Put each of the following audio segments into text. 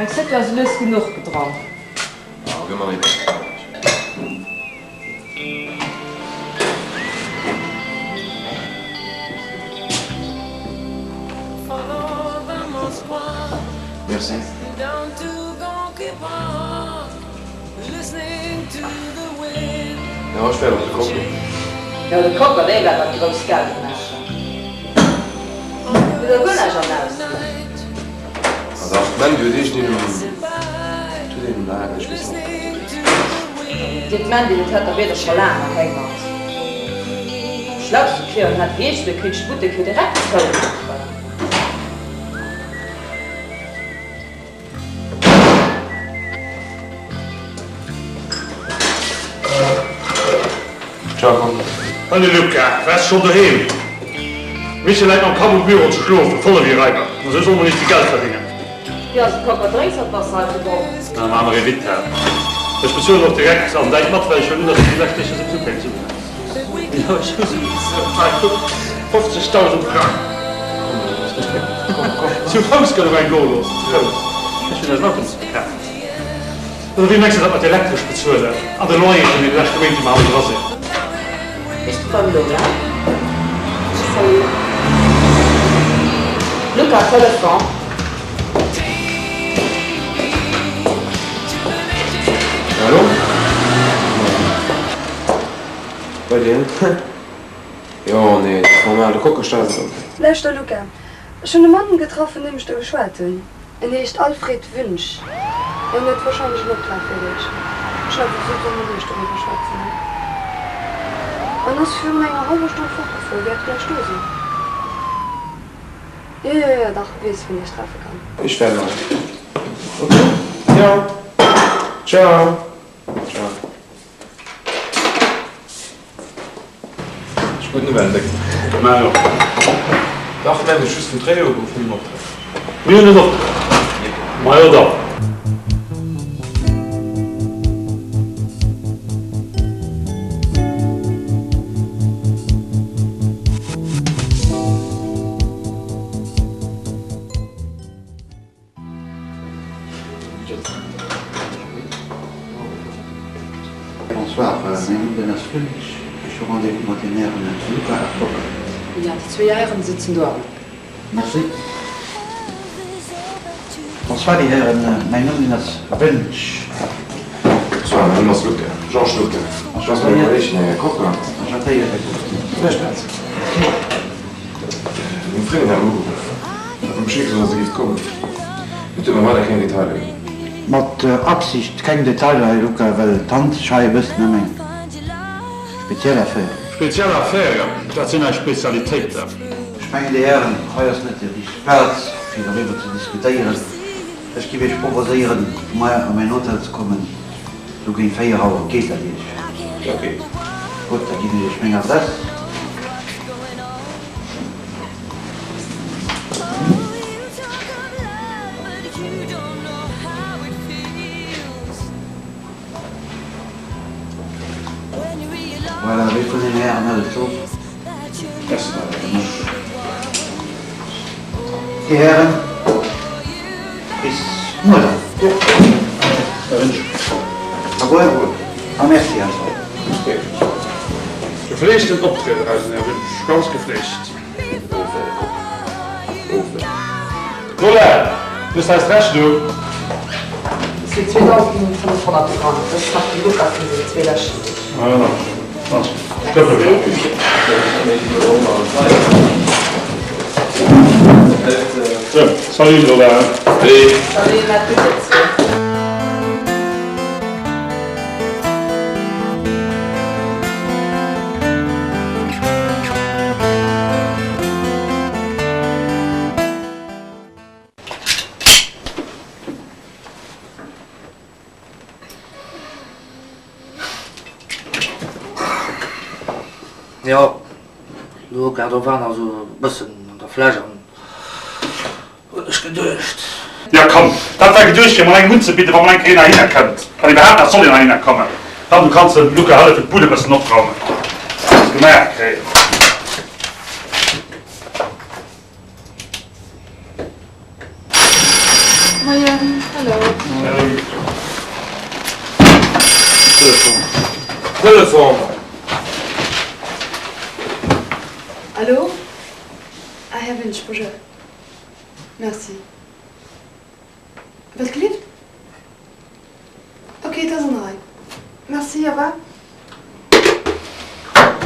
Mengs net, du has lues genuch gedronk? Oh, gëmm mer méi Béier. Merci. Jo, ech wäert op de Cocker. Jo, de Cocker, dee wäert dat grousst Geld maachen. Huet der guer näischt an Aussiicht. Ah dach, d'Mandy huet iergendeen um, huet een um Lager, ech weess net. Dir, d'Mandy, dat hat der Wieder scho laang a keng mat. Schlauste Client hat wéi ech, do kéint ech de Buttek jo direkt zoumaachen. Ciao Coco. Hallo Luca, waars schonn doheem? Michel läit mam Kapp um Büro ze schlofen, voll ewéi Raiber. An esou soll mer nicht vill Geld verdéngen. Wéi ass et Coco, drénks hatt Wasser hei virdrun? Na, maache mer ee Vita. Ech bezuelen och direkt an däit mat, well ech huelen un, dass du déi lescht Deeg jo souwisou keng Suen has. Jo, ech hu souwisou, hei kuck, 50.000 Frang. Zu Fouss gëtt och eng goe loossen, zu Fouss. Ech hunn eisen Auto musse verkafen. Oder wéi mengs de dat mat Elektresch bezuelen an de Loyer vun deene leschte Méint, déi mer hei dra sinn? Bis du beim Lola. Salut. Luca, Telefon. Hallo? Bei dir? Jo, nee, dat ass normal, de Cocker stellt sech op. Lauschter Luca, ech hunn e Mann getraff vun deem ech der geschwat hunn. En heescht Alfred Wünsch. En huet warscheinlech en Optrag fir dech. Ech hunn awer gesot, soll mat iech doriwwer schwätzen. En ass virun enger hallwer Stonn fortgefuer, wäert gläich do sinn. Jo, jo, jo, dach, weess wien iech treffe kann. Ech wäert nach. Ok, jo, ciao. Ciao. Ech gutt Nouvellen, déck. Majo. Dach, mengen ech, just vum Tréier ugeruff, vun dem Optrag. Mir hunn en Optrag. Majo dann. Bonsoir, mäin Numm den ass Wünsch. Ech hu Rendez-vous mat den Hären Luca a Cocker. Jo, déi zwéi Hären sëtzen do am. Merci. Bonsoir, déi Hären, mäin Numm den ass Wünsch. Bonsoir, mäin Numm ass Luca, Georges Luca. Ech ass mäi Kolleg, den Här Cocker. Enchantéiert, Här Cocker. Vläicht net. Meng Frëndin hat mer ugeruff. Hat mer Bescheed gesot, dass e géif kommen. Mee et huet mer weider keng Detailer ginn. Mat Absicht keng Detailer, Här Luca, well et handelt sech hei e bëssen ëm eng speziell Affär. Speziell Affären, dat sinn eis Spezialitéiten. Ech mengen, Dir Hären, hei ass net déi richteg Plaz, fir doriwwer ze diskutéieren. Ech géif Iech proposéieren, muer a mäin Hotel ze kommen, sou géint 4 Auer. Geet dat Iech? Dat geet. Gutt, da ginn ech Iech meng Adress. Voilà, wee vun den Hären hëlt et of? Dir Hären, bis muer dann. Au revoir a merci einfach. Gefleegten Optrieden eisen Här Wünsch, ganz gefleegt. Lola, du hues eis d'Rechnung. Et sinn 2.500 Frank, dat ass nach de Luca vun senge zwee leschten Deeg. Sou, salut Lola. Salut, maat gutt dir zwee. Jo, lo grad och war nach sou e bëssen an der Fläsch an Hunn ech geduecht. Jo komm, dat war geduecht fir mol engem unzebidden, wa mol eng Kéier een heihinner kënnt. Wann iwwerhaapt nach soll een heihinner kommen. Dann, du kanns dem Luca hëllefen d'Bud e bëssen opraumen. Dass gemaach kréien. Moien. Hallo. Telefon. Telefon! Allo? Ah, Här Wünsch, bonjour. Merci. Wat gelift? Ok, et ass an der Rei. Merci, au revoir.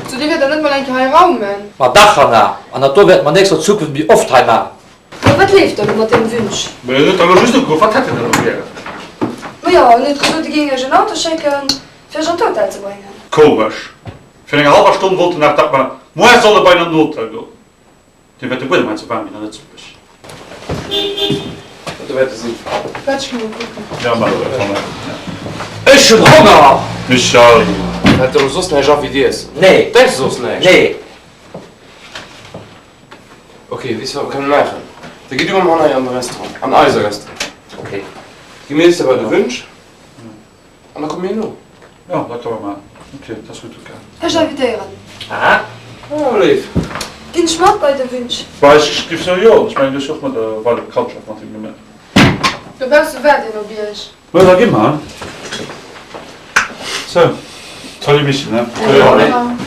Sou, dir wäert dann net mol eng Kéier hei raumen? Ma dach, Anna, an dat do wäerte mer nächster Zukunft méi oft hei man. Ma wat leeft da lo mat deem Wünsch? Ma en huet da lo just ugeruff, wat hätt en da lo gären? Ma jo, en huet gesot, e géing iech en Auto schécken, fir iech an d'Hotel ze bréngen. Komesch, virun enger hallwer Stonn wollt en nach, datt mer muer solle bei en an den Hotel goen. Dir wäert de Buedem hei ze waarm ginn an net suppeg. Do wäerte sinn. Waart, ech gi mol kucken. Ja, maach dat Anna. Ech hunn Honger! Michel! Fält der elo soss näischt a wéi d'Iessen? Nee. Denks de soss näischt? Nee. Ok, weess de wat mer kënne maachen? Da gitt dir mam Hanna an de Restaurant, an eise Restaurant. Ok. Gi mir iesse bei de Wünsch an da komme mir no. Jo, dat kënne mer maachen. Ok, dat ass gutt, Luca. Ech invitéieren. Aha. Oh, léif. Ginn ech mat bei de Wünsch? Bah, ech géif soen, jo. Ech mengen, du hues jo och mëttlerweil e Bekanntschaft mat him gemaach. Dobausse waart een op iech. Lo, da gi mer. Sou, salut Michel, ne? Salut.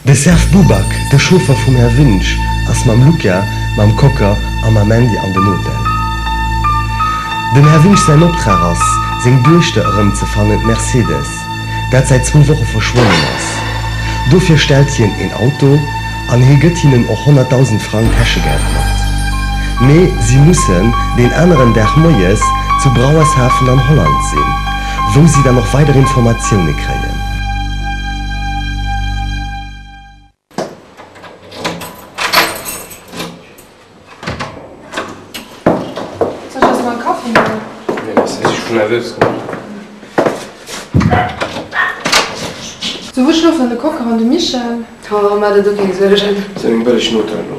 De Serge Bubak, de Chauffer vum Här Wünsch, ass mam Luca, mam Cocker a mam Mandy an den Hotel. Dem Här Wünsch säin Optrag ass, seng Duechter erëmzefannen, d'Mercedes, dat säit zwou Woche verschwonnen ass. Dofir stellt hien een Auto an hie gëtt hinnen och 100.000 Frang Täschegeld mat. Mee si mussen deen aneren Dag moies zu Brouwershaven an Holland sinn, wou si dann och weider Informatioune kréien. Soll ech eis mol en Kaffi huelen? Nee, merci, ech si scho nervös ginn. Sou, wou schlofen de Cocker an de Michel? Oh, maach der do keng Suergen. Si hunn eng bëlleg Hotel elo.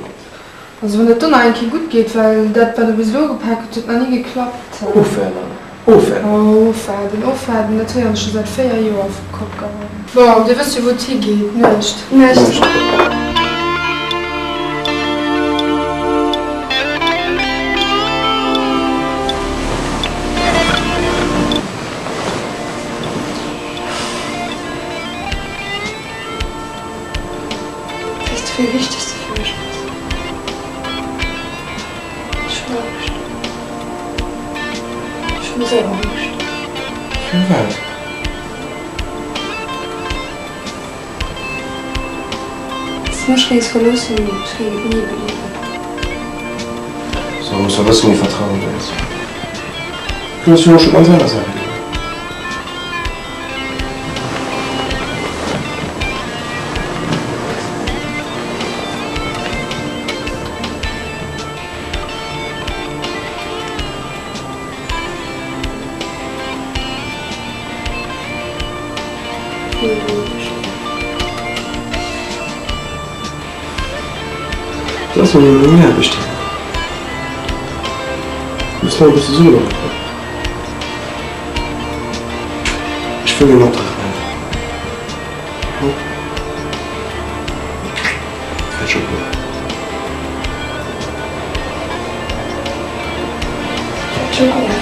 Also wann dat do nach eng Kéier gutt geet, well dat wat der bis elo ugepak hutt, huet nach ni geklappt. Ofwaarden, ofwaarden. Oh, ofwaarden, ofwaarden, dat héieren ech scho säit 4 Joer vum Cocker. Bon, dir wësst jo wou et higeet, Nuecht. Nuecht. Weess de wéi wichteg s de fir mech bass? Ech hunn Angscht. Ech hunn esou Angscht. Firwat? Dass de mech géings verloossen, ech géing et ni iwwerliewen. So, muss e bësse méi Vertrauen bei eis. Du hues jo och scho ganz aner Saache gemaach. Dat ass meng meng Aarbecht. Muss nach e bësse Suen erakréien. Ech wëll een Optrag maachen. Hm? Wäert scho goen. Wäert scho goen.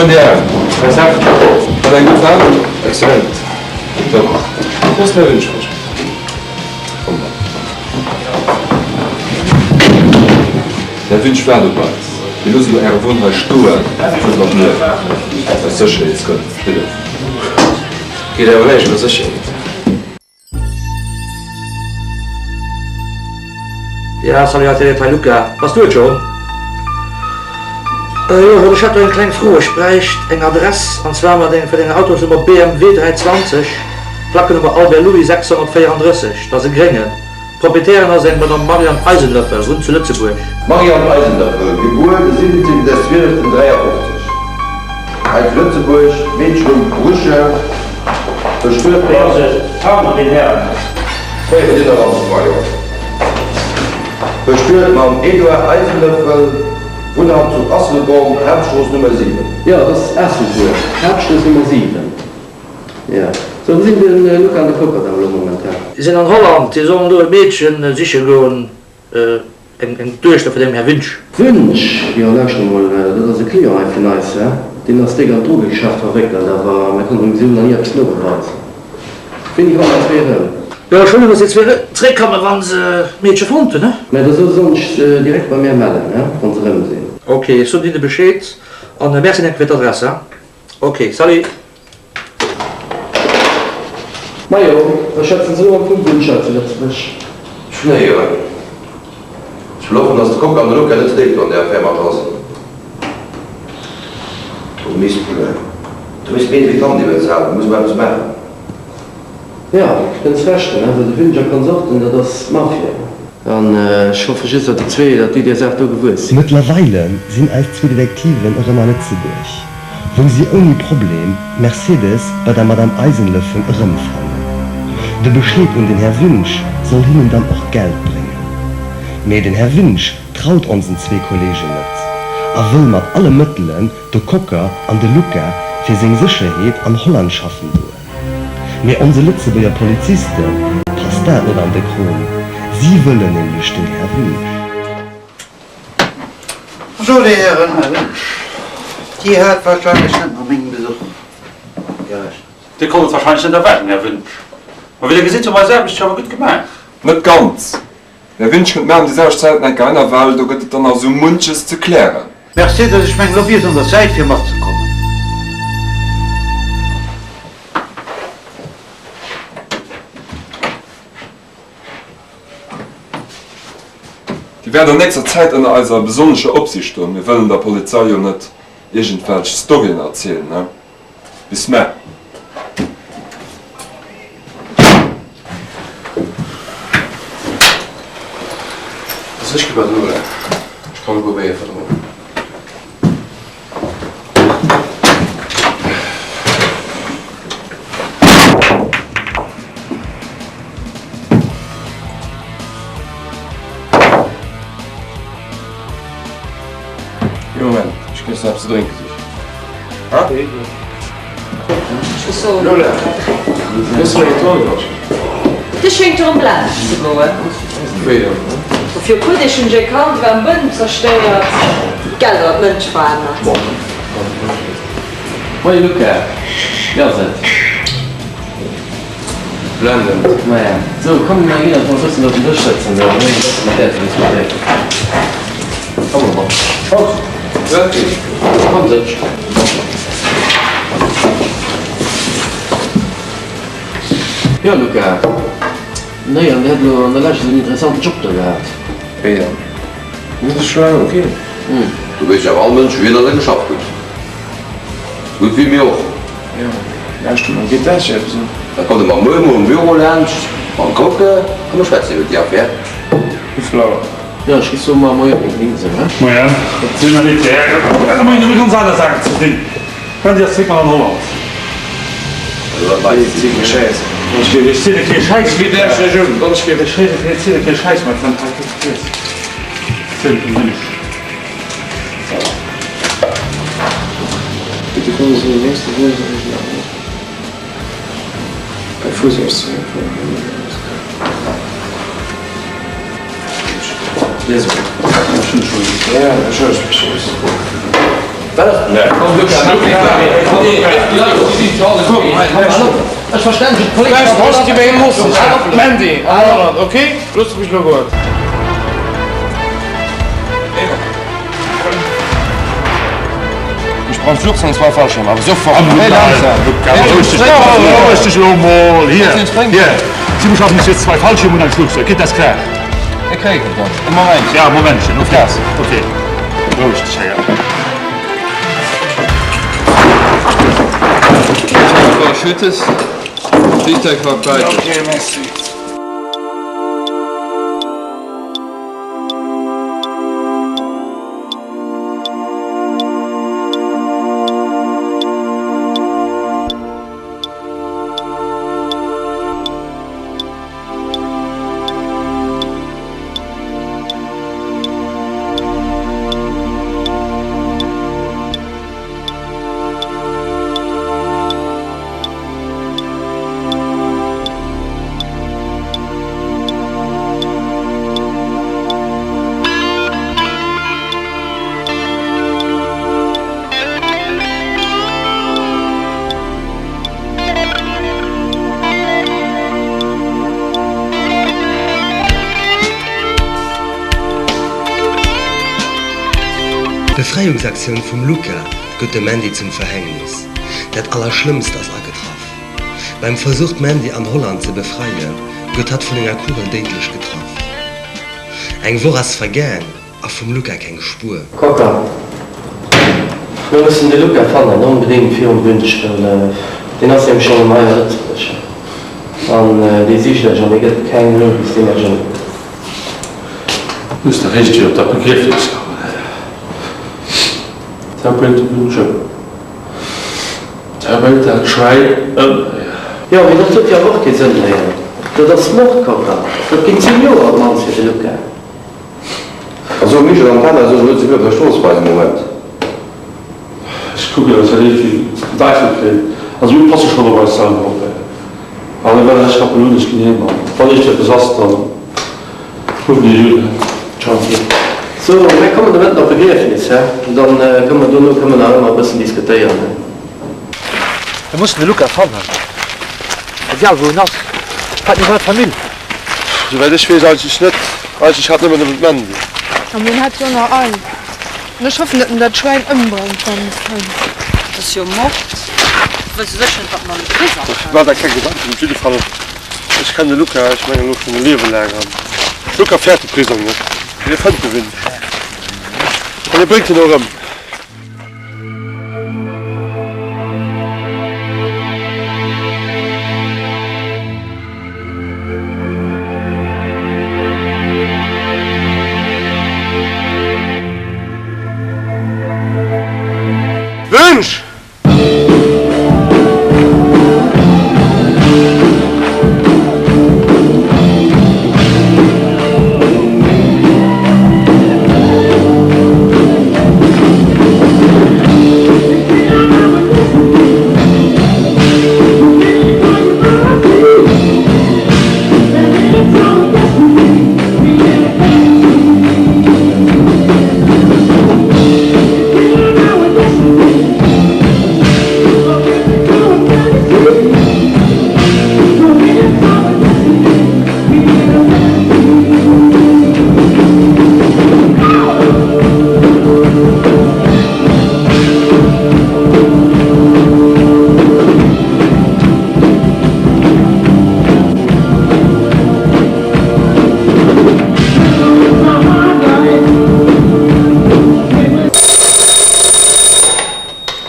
Moien Dir Hären. Här Seff, hat eng gutt Faart? Excellent. Top. Prost Här Wünsch. Komm mat. Här Wünsch waart op eis. Mir loosse lo Äre Won hei stoen, fuert mat mir. Aus Sécherheetsgrënn, bitte. Geet awer näischt iwwer Sécherheet. Ja, salut Atelier, hei Luca. Bass du et John? Jo John, ech hätt do eng kleng Fro. Ech bräicht eng Adress, an zwar mat engem fir deng Autosnummer BMW 320, Plackenummer Albert Louis 634. Dat ass e gréngen. D'Proprietärin ass eng Madame Marianne Eisenlöffel, wunnt zu Lëtzebuerg. Marianne Eisenlöffel, gebuer de 17 des 12 53, hei zu Lëtzebuerg, Meedchenumm Brüche, bestuet Bestuet mam Edouard Eisenlöffel, wunnhaft zu Asselborn, Haaptstrooss Nummer 7. Jo, et ass Aasselbuer, Haaptstrooss Nummer 7. Jo. Sou, wou sinn de Luca an de Coco da elo momentan? Si sinn an Holland, si sollen do e Meedchen siche goen, eng Duechter vun engem Här Wünsch. Wünsch? Jo, lauschter mol, dat ass e Client hei vun eis, hä? Deen ass déck an d'Drogegeschäft verwéckelt, awer mir konnten him bis elo nach ni eppes nobeweisen. Wéini kommen déi zwee erëm? Jo, ech huelen, datt déi zwee zeréckkommen, wa se d'Meedche fonnt hunn, hä? Mä da soe se sech direkt bei mär mellen, hä, wa se erëm sinn. Ok, ech soen hinne Bescheed an merci enke fir d'Adress, hä? Ok, salut! Majo, da schwätzen se elo am vum Wunsch hei zu Lëtzebuerg. Ech hunn héieren. Ech wëll hoffen, dass de Coque an de Luca net ze déif an där Affär mat dra sinn. Do misst, do misst méi wéi d'Hand iwwert d'Saach, do muss mer eppes maachen. Jo, kënns recht hunn, well de Wünsch a Konsorten, dat ass d'Mafia. An ech hoffe just, datt déi zwee, datt déi där Saach do gewuess sinn. Mëttlerweile sinn eis zwee Detektiven erëm a Lëtzebuerg, wou si ouni Problem d'Mercedes bei der Madame Eisenlöffel erëmfannen. De Bescheed un den Här Wünsch soll hinnen dann och d'Geld bréngen. Mee den Här Wünsch traut onsen zwee Kollegen net a wëll mat alle Mëttelen de Cocker an de Luca fir seng Sécherheet an Holland schaffen doen. Mee onse Lëtzebuerger Poliziste passt dat net an de Krom, si wëllen nämlech den Här Wünsch. Bonjour, Dir Hären. Här Wünsch, Dir hat wahrscheinlech net mat mengem Besuch gerechent. Dir konnt et wahrscheinlech net erwaarden, Här Wünsch. Ma wéi Der gesitt, hu mer eis Aarbecht jo awer gutt gemaach. Net ganz. Här Wünsch, kënnt mar ëm déi selwecht Zäit nach enker well do gëtt et dann nach esou munches ze klären. Mercedes, ech mengen, lo wier et un der Zäit fir matzekommen. Dir wäert an nächster Zäit ënner eiser besonnescher Opsiicht stoen. Mir wëllen der Polizei jo net iergendwelch Storyen erzielen, ne? Bis mar. Also ech gi bei den Nola. Ech kann e puer Béier verdroen. Ee Moment, ech géif eppes ze drénke sichen. Lola, wéi ass meng Tour iwwer? Dir schéngt erëm laanscht ze goen. Wéi dann? Fir e puer Deeg hunn ech e Kand war am Bënn zerstéiert, d'Geld awer d'Mënsch verännert. Moie Luca, wéi ass et? Blendend. Maja, sou komm mir ginn eis mol e bëssen op den Dësch sëtzen do an hunn e bësse mat där ze diskutéieren. Komm mol mat. Prost! Komm sëtz. Jo Luca, nee an dir hat elo an der Lescht esou en interessanten Job do gehat. Wéi dann? Dat ass scho laang ok. Do weess jo awer all Mënsch, wien datt e geschafft huet. Sou gutt wéi mir och. Jo, lauschter mol, geet dat iech eppes un? Da kommt e mer muer emol um Büro laanscht mam Coque a mer schwätzen iwwer déi Affär. Wéi vill Auer? Jo, ech géif soen, muer Moien géint 9 esou, he? Moien, dat sinn mer net, Här. Dat hu mer jo ganz aner Saachen ze dinn. Kommt Dir zréck mat an Holland. Ech ziele kee Schäiss. Ech ziele kee Schäiss. Ech ziele kee Schäiss, mäi Frënd. Hei, kuck, lies. Ziele kee Wünsch. Bitte kommen Sie nächste Woche bei Fusionszeug. Ich brauch Flugzeug und zwei Fallschirme, aber sofort. Beroueg dech elo mol! Hier, hier, Sie beschaffen sich jetzt zwei Fallschirme und ein Flugzeug. Geht das klar? Ja, Momentchen, okay. Okay. Beroueg dech, Här. Okay, merci. D'Befreiungsaktioun vum Luca gëtt dem Mandy zum Verhängnis. Dat Allerschlëmmst ass agetraff. Beim Versuch d'Mandy an Holland ze befreien, gëtt hatt vun enger Kugel déidlech getraff. Eng Woch ass vergaang a vum Luca keng Spuer. Coca, Mir mussen de Luca fannen, onbedéngt virum Wünsch, well deen ass nämlech schonn hei a Lëtzebuerg an dee sicht Iech an dee gëtt keng Rou bis deen Iech ëmbréngt. Muss der réischt op dat Begriefnis kommen. Da bréngt de Wünsch ëm. Da bréngt dat Schwäin ëm. Jo, mee dat huet jo awer och kee Sënn méi. Dat ass Mord, Coca. Dat ginn 10 Joer op d'mannst fir de Luca. Also Michel an d'Anna soen elo ze vill op der Strooss weisen. Moment. Ech kucken dass dat iergendwéi den Däiwel kritt. Also mir passe schonn op eis selwer op. An well ech rappen un, ech ginn heem an wann iergendeppes ass, dann ruffen ech un. Ciao. Sou, mir kommen de Mëtten op d'Begriefnis, hä? Dann kënne mer dono kënne mer nach ëmmer e bëssen diskutéieren, hä? Mir mussen de Luca fannen, egal wou en ass. Hat en iwwerhaapt Famill? Souwäit ech weess eigentlech net. Eigentlech hat nëmmen nëmmen d'Mandy. A mir hat jo nach eis. An ech hoffen, datt en dat Schwäin ëmbréngt, wann en et fënnt. Dat ass jo Mord. Wëlls du sécher net, datt en an de Prisong kënnt? Maach der keng Gedanken. Op jidde Fall, ech kennen de Luca, ech mengen elo schonn e Liewe laang. An de Luca fäert de Prisong net. Hie fënnt de Win an hie bréngt en och erëm. Wünsch!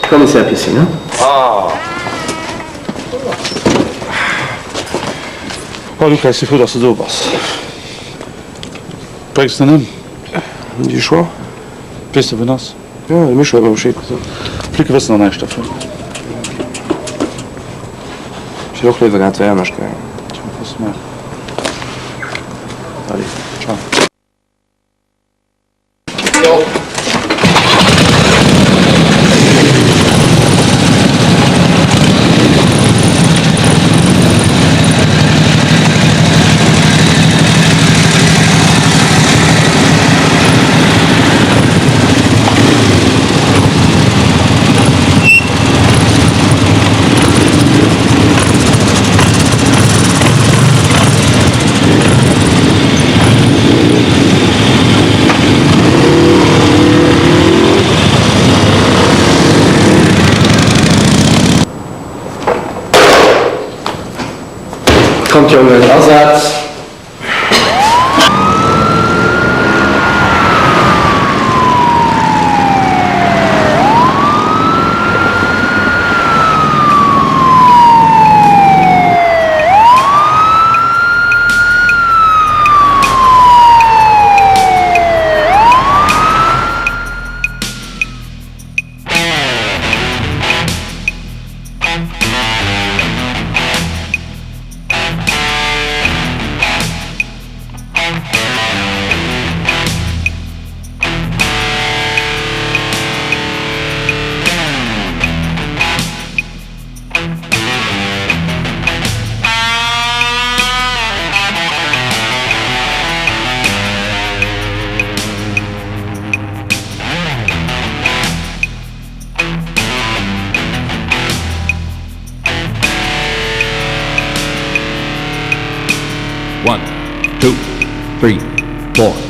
Kommissär Pissi, ne? Ah! Oh Luca, ech si frou, dass de do bass. Bréngs de en ëm? Du choix? Weess de, wou en ass? Jo, de Michel huet mer Bescheed gesot. D'Flicken wëssen nach näischt dervun. Ech hätt och léiwer gehat, et wär anescht gaangen. Tja, wat soss maachen? Allez. Ciao. Kommt Jongen, Asaz! One, two, three, four.